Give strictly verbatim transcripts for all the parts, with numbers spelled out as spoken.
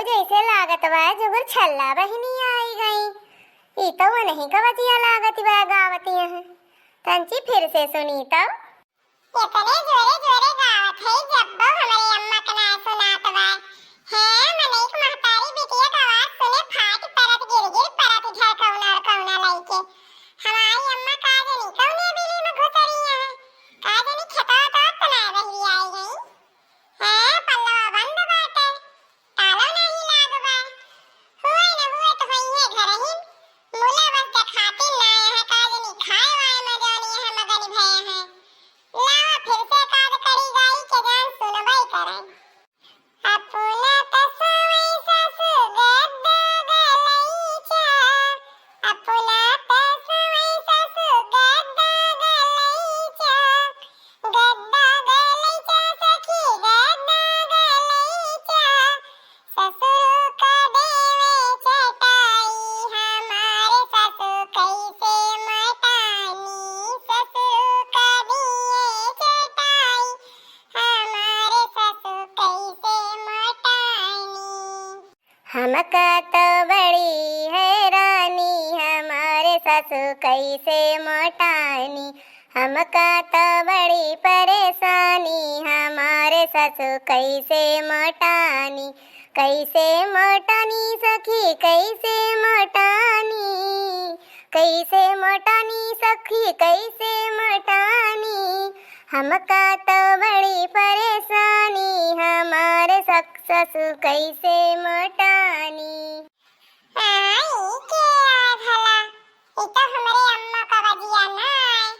जैसे लागत बा जुगुर छल्ला बहिनी आई गई। ई तो वनही का बजिया लागत बा गावत यहाँ। तंची फिर से सुनी तो। एतने जोरे जोरे गावत है, जब्बो हमरे अम्मा के नाय सुनात बा। हैं, मनई के महतारी बिटिया के आवाज सुने फाट परत गिर गिर परत इधर कौना और कौना लइके। हमारी अम्मा का जनी कौने बिली में घुसरी है, का जनी खेतवा तो नाय बहरी आई गई। हैं, पल्लवा बंद बाटे, तालो नाहीं लाग बा। हुए न हुए तो होइहे घरहिन, मुला बस देखातिन ना यहाँ का जनी खाए वाए में जौन यहाँ मगन भए हैं। लावा फिर से काद करी गाई के जान सुनबई करन। अपना तसवई ससु गद्दा गलैचा, अपना तसवई ससु गद्दा गलैचा, गद्दा गलैचा सखी गद्दा गलैचा, ससुर का देवे चटाई, हमारे ससु कैसे मटानी, ससुर का दिए चटाई, हमारे ससु कैसे मटानी। हमका तो बड़ी हैरानी, हमारे ससु कैसे मटानी। हमका तो बड़ी परेशानी, हमारे ससु कैसे मटानी। कैसे मटानी सखी, कैसे मटानी। कैसे मटानी सखी, कैसे मटानी। हमका तो बड़ी परेशानी, हमारे सक-, ससु कैसे मटानी। हाँ, ई के आय भला? ई तो हमरे अम्मा का बजिया ना आय।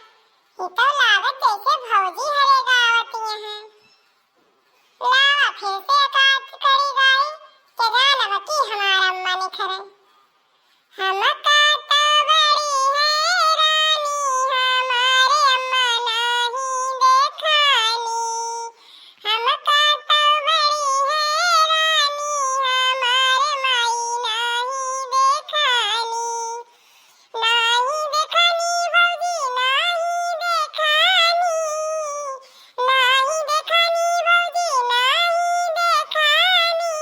ई तो लागत जैसे भौजी हरे गावत यहाँ। लावा फिर से एकाध कड़ी गाई, के जानब की हमार अम्मा निखरन। हमका तो बड़ी हैरानी, हमारे अम्मा नाही देखानी। हमका तो बड़ी हैरानी, हमारे माई नाही देखानी। नाही देखानी भौजी, नाही देखानी, नाही देखानी भौजी, नाही देखानी।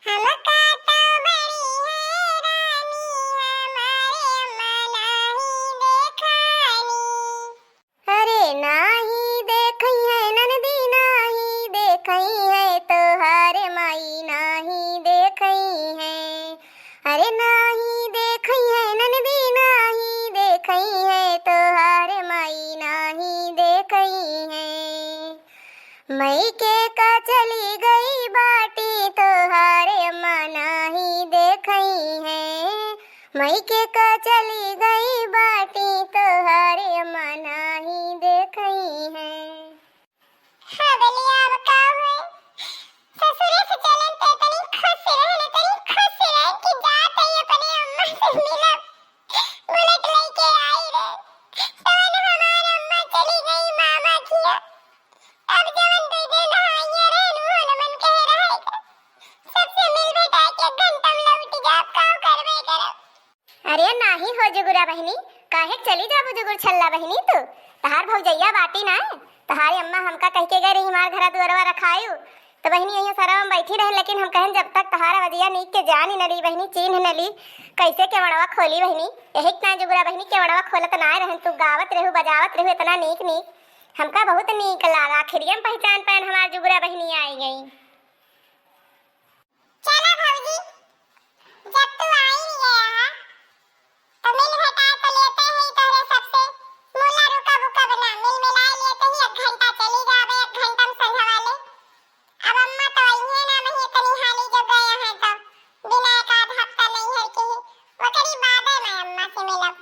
हमका तो बड़ी हैरानी, हमारे अम्मा नाही देखानी। अरे नाही देखई है ननदी, नाही देखई है तोहार माई, नाही देखई है। अरे नाही देखई है ननदी, नाही देखई है तोहार माई, नाही देखई है। मइके का चली गई बाटी, तोहार अम्मा नाही देखई है। मइके का चली गई बाटी, तोहार अम्मा नाही देखई है। हाँ, बलिया अब का हुए? ससुरे से चलन तो इतनी खुश रहन, इतनी खुश रहन कि जात ही अपने अम्मा से मिलब। बुलेट लेके आई रहे, तवन हमार अम्मा चली गई मामा किया। अब जवन दे दे नहाइया रहे, उहो न मन कहे रहे के। सबसे मिल भेटा के एक घंटा में लौट जाब, का करबे करब। अरे नाही हो जुगुरा बहिनी, काहे के चली जाबू जुगुर छल्ला बहिनी तू? तहार भौजैया बाटी ना, तहारी अम्मा हमका कह के गई रही, हमार घरा दुअरवा रखायु। तो बहिनी यहीं सरवा में बैठी रहे, लेकिन हम कहन जब तक तहार आवाजिया नीक के जान न ली बहिनी, चीन्ह न ली, कैसे केवड़वा खोली बहिनी? यही के ना जुगुरा बहिनी केवड़वा खोलत ना रहन, तू गावत रहू, बजावत रहू इतना नीक नीक, हमका बहुत नीक लागा। आखिरिया में पहचान पायन हमार जुगुरा बहिनी आई गई। चला भौजी, जब तू आई गया है, तो मिल भेटाए तो लेते ही तोहरे सबसे। मुला रुकब उकब ना, मिल मिलाए लेते ही एक घंटा चली जाबे, एक घंटा में संझा वाले। अब अम्मा तो अइहे ना, वही इतनी हाली जो गए हैं तो बिना एक आध हफ्ता नहीं है कि वकरी बादे में अम्मा से मिलब।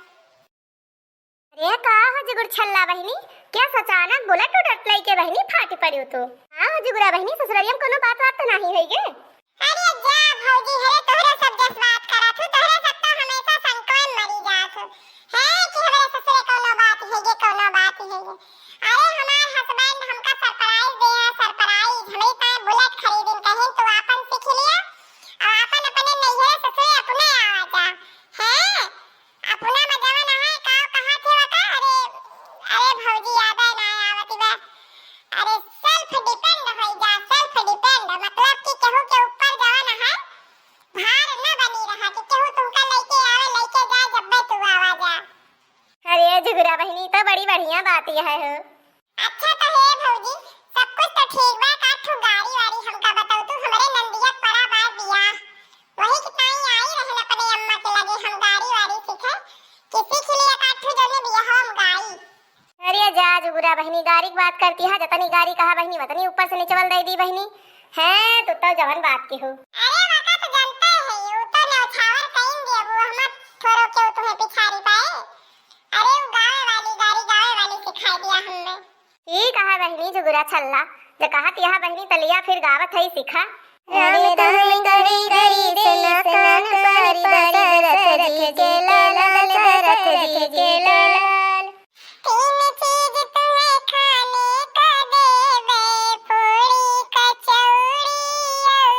अरे का हो जुगुर छल्ला बहिनी, क्या अचानक बुलेट उलेट लइके बहिनी फाटी पड़ी हो तू? हाँ हो जुगुरा बहिनी, ससुररिया में कोनो बात बात तो नाही होई गे? अरे जा भौजी, हरे तोहरे सब जस बात करत हूँ, तोहरे सब तो हमेशा शंका में मरी जात हूँ। है कि हमरे ससुरे कोनो बात है गे, कोनो बात है गे। अरे हमार husband हमका surprise दे हैं, surprise। हमरी ताए बुलेट खरीदिन, कहिन तू आपन सीख लिया और आपन अपने नैहरे ससुरे अपने आवा जा। हैं? अपना में जवन है, का कहा थे बता? अरे, अरे भौजी, याद है ना आवत बा। अरे self depend होई जा, self depend, मतलब कि केहू के ऊपर जवन है, बहिनी, तो बड़ी बढ़िया बात यह है हो। अच्छा तो हे भौजी, सब कुछ तो ठीक बा, का ठू गारी वारी हमका बताओ तू, हमरे नंदिया परा बा बियाह, वही के ताई आई रहन अपने अम्मा के लगे, हम गारी वारी सीखे कि सीख लिया का ठू जौने बियाह हम गाई। अरे जा जुगुरा बहिनी, गारी की बात करती है, जतनी गारी कहा बहिनी वतनी ऊपर से निचवल दे दी बहिनी। हैं, तू तो जवन बात की हो। अरे वाका तो जानते हैं, वो तो नौछावर कहीं दे, वो हम थोड़ो के तुम्हें पिछारी पाए। अरे वो गावे वाली गारी गावे वाली सिखाई दिया हमने। ई कहा बहिनी जुगुरा छल्ला, जो कहत यह बहिनी तलिया फिर गावत है सिखा। राम तुम्हें गरी गरी देसन कान पारी दशरथ जी के लाल, दशरथ जी के लाल। तीन चीज तुम्हें खाने का देवे, पूरी कचौड़ी और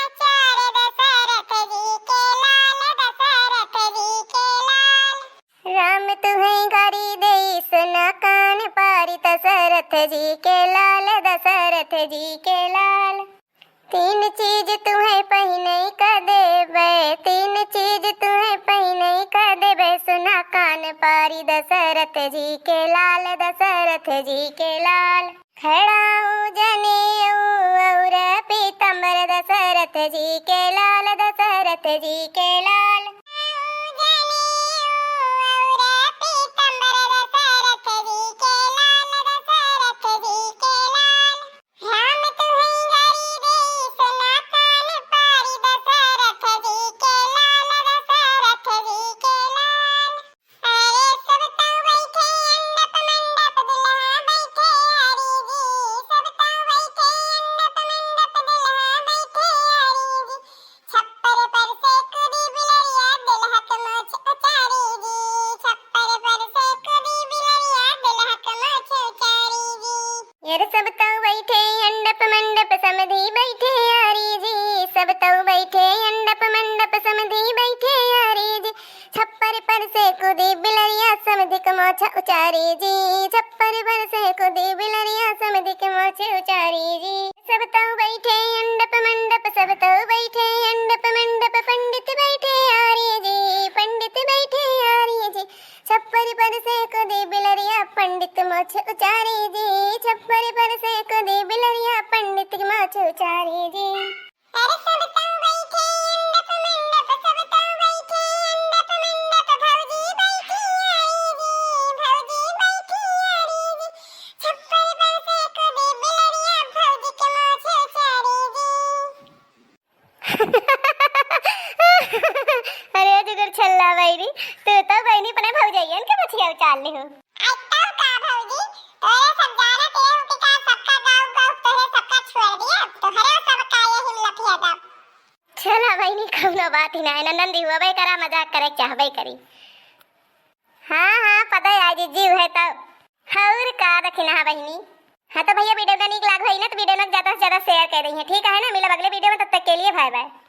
अचार, दशरथ जी के लाल, दशरथ जी के लाल। राम तुम्हें गारी देई सुना कान पारी दशरथ जी के लाल, दशरथ जी के लाल। तीन चीज तुम्हें पहिने का देबे, तीन चीज तुम्हें पहिने का देबे, सुना कान पारी दशरथ जी के लाल, दशरथ जी के लाल। खड़ाऊ जनेऊ और पीतम्बर दशरथ जी के लाल, दशरथ जी के लाल। खड़ाऊ जनेऊ और पीतम्बर दशरथ जी के लाल, दशरथ जी के लाल। राम तुम्हें गारी देई सुना कान पारी दशरथ जी के लाल, दशरथ जी के लाल। अरे सब तो बैठे अंडप मंडप दुल्हा बैठे हरी जी, सब तो बैठे अंडप मंडप दुल्हा बैठे हरी जी। छप्पर पर से कूदी बिलरिया दुल्हा के मोछ उचारी जी, छप्पर पर से कूदी बिलरिया दुल्हा के मोछ उचारी जी। यार सब तो बैठे अंडप मंडप समधी बैठे हरी जी, सब तो बैठे अंडप मंडप समधी बैठे हरी जी। छप्पर पर से कूदी बिलरिया समधिक मोछ उचारी जी, छप्पर पर से कूदी बिलरिया समधिक मोछ उचारी जी। सब तो बैठे अंडप मंडप, सब तो बैठे अंडप मंडप, पंडित बैठे हरी जी, पंडित बैठे हरी जी। छप्पर पर से कूदी बिलरिया पंडित मोछ उचारी जी, छप्पर पर से कूदी बिलरिया पंडित मोछ उचारी जी। अरे सब तो बैठे अंडप मंडप, सब तो बैठे अंडप मंडप, भौजी बैठी हरी जी, भौजी बैठी हरी जी। छप्पर पर से कूदी बिलरिया भौजी के मोछ उचारी जी। अरे जुगुर छल्ला बहिनी, तू तो बहिनी अपने भौजैयन के मोछिया उचार लिहू। आई तो का भौजी, तोरे सब जानत रहे कि का सबका गाँव गाँव तोरे सबका छोड़ दिया, तोहरे सबका यही लफिया दब। चला बहिनी, कौनो बात ही ना है, नंदन दिहुआ बे करा, मजाक करे चाहबे करी। हाँ, हाँ, पता है, आज जीव है तब। और का दखिना बहिनी? हाँ तो भैया, video ना नीक लाग होई ना तो video ना ज्यादा से ज्यादा share कर दइहे, ठीक है ना? मिलब अगले video में, तब तक के लिए bye bye।